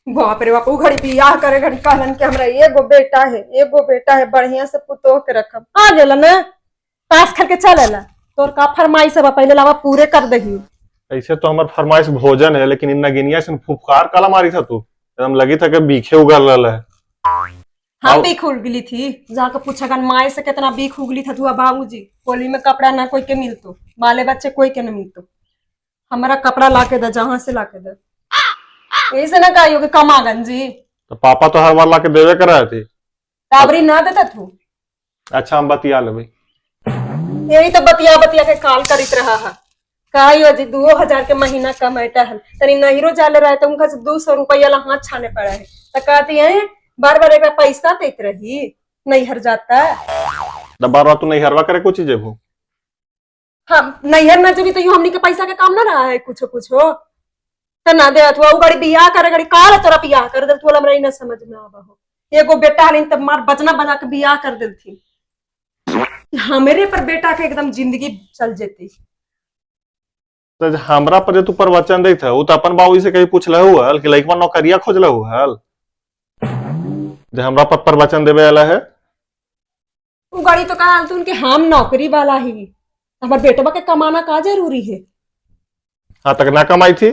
बाप रे बाप, उ घड़ी बियाह करे घड़ी कहलन कि हमरा एगो बेटा है, एगो बेटा है, बढ़िया से पुतोह के रखब। आ गेला ना ताश खेल के चलेला। तोर का फरमाइश है पहले लावा पूरे कर दही। ऐसे तो हमार फरमाइश भोजन है, लेकिन इन नगिनिया से फुफकार काला मारी था तू, एकदम लगी था कि बीखे उगल रहा है। हम आउ- बीख उगली थी, जाके पूछगन माए से कितना बीख उगली था। तू बाबूजी होली में कपड़ा ना कोई के मिलतो, बाले बच्चे कोई के न मिलतो। हमारा कपड़ा ला के दे, जहां से ला के दे। यही से ना कहियो कि कमागन जी। तो पापा तो हर बार ला के देवे कर रहे थे। ताबरी ना देता तू। अच्छा, हम बतिया लेबे। यही तो बतिया बतिया के काल करित रहा है। कहियो जी 2000 के महीना कमाता है, तनी नहिरो जाले रहे तो उनका से 200 रुपया ला हाथ छाने पड़ा है, तो कहती है बार बार एक पैसा देत रही नैहर जाता। तो बार बार तू नहीं हरवा करे कुछ जेबू। हम नैहर ना जबी तो यूं हमनी के पैसा के काम ना रहा है कुछो कुछो तो ना दे। अथवा उ गाड़ी बियाह करे गाड़ी काल तोरा बियाह कर देल तू, हमरा ई ना समझ में आवा हो। एगो बेटा हलिन तब मार बजना बना के बियाह कर देलथिन, हमरे पर बेटा के एकदम जिंदगी चल जेती। तो हमरा पर जे तू प्रवचन दैत है, वो तो अपन बाबूजी से कहीं पूछले हुआ कि लइकवा नौकरिया खोजले हुआ जे हमरा पर प्रवचन देवे वाला है। उ गाड़ी तो कहा तुम कि हम नौकरी वाला ही, हमार बेटवा के कमाना का जरूरी है? हाँ, तक ना कमाई थी।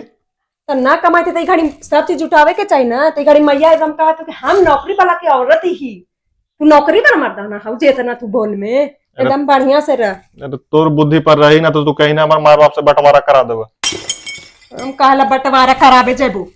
तो ना कमाते तो घड़ी सब चीज जुटावे के चाहिए ना। तो घड़ी मैया एकदम कहा तो कि हम नौकरी वाला के औरत ही, तू नौकरी पर मर्दाना हौ, जेतना तू बोल में एकदम बढ़िया से रह। अरे तोर बुद्धि पर रही ना तो तू कहीं ना हमारे माँ बाप से बंटवारा करा देवे। हम कहला बंटवारा करावे जेबू,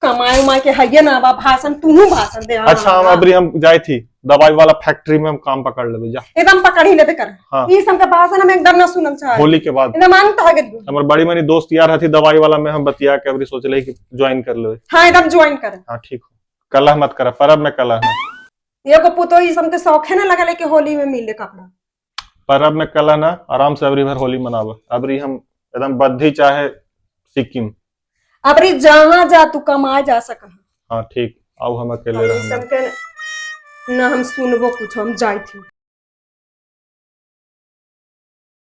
कमाए उमाए के हइये ना बा, भाषण तू भाषण दे। हाँ, अच्छा, हम हाँ। अबरी हम जाए थी दवाई वाला फैक्ट्री में, हम काम पकड़ लेबे जा। एकदम पकड़ ही लेबे कर। हाँ। ई सब के भाषण हम एकदम ना सुनल चाहे। होली के बाद। एकदम अंत आ गेल। हमर बड़ी मनी दोस्त यार हथी दवाई वाला में, हम बतिया के अबरी सोचले कि ज्वाइन कर लेबे। हाँ, एकदम ज्वाइन कर। हाँ ठीक हो, कलह मत कर परब में, कलह ना। एगो पुतो ई सब के शौक है ना लगल है कि होली में मिले कपड़ा। परब में कलह ना, आराम से अबरी भर होली मनावे। अबरी हम एकदम बद्धी चाहे सिक्किम। अबरी जहाँ जा तू कमाए जा सक। हाँ ठीक, आओ हम अकेले ई रहना। सब के ना हम सुनबो कुछ, हम जाई थी।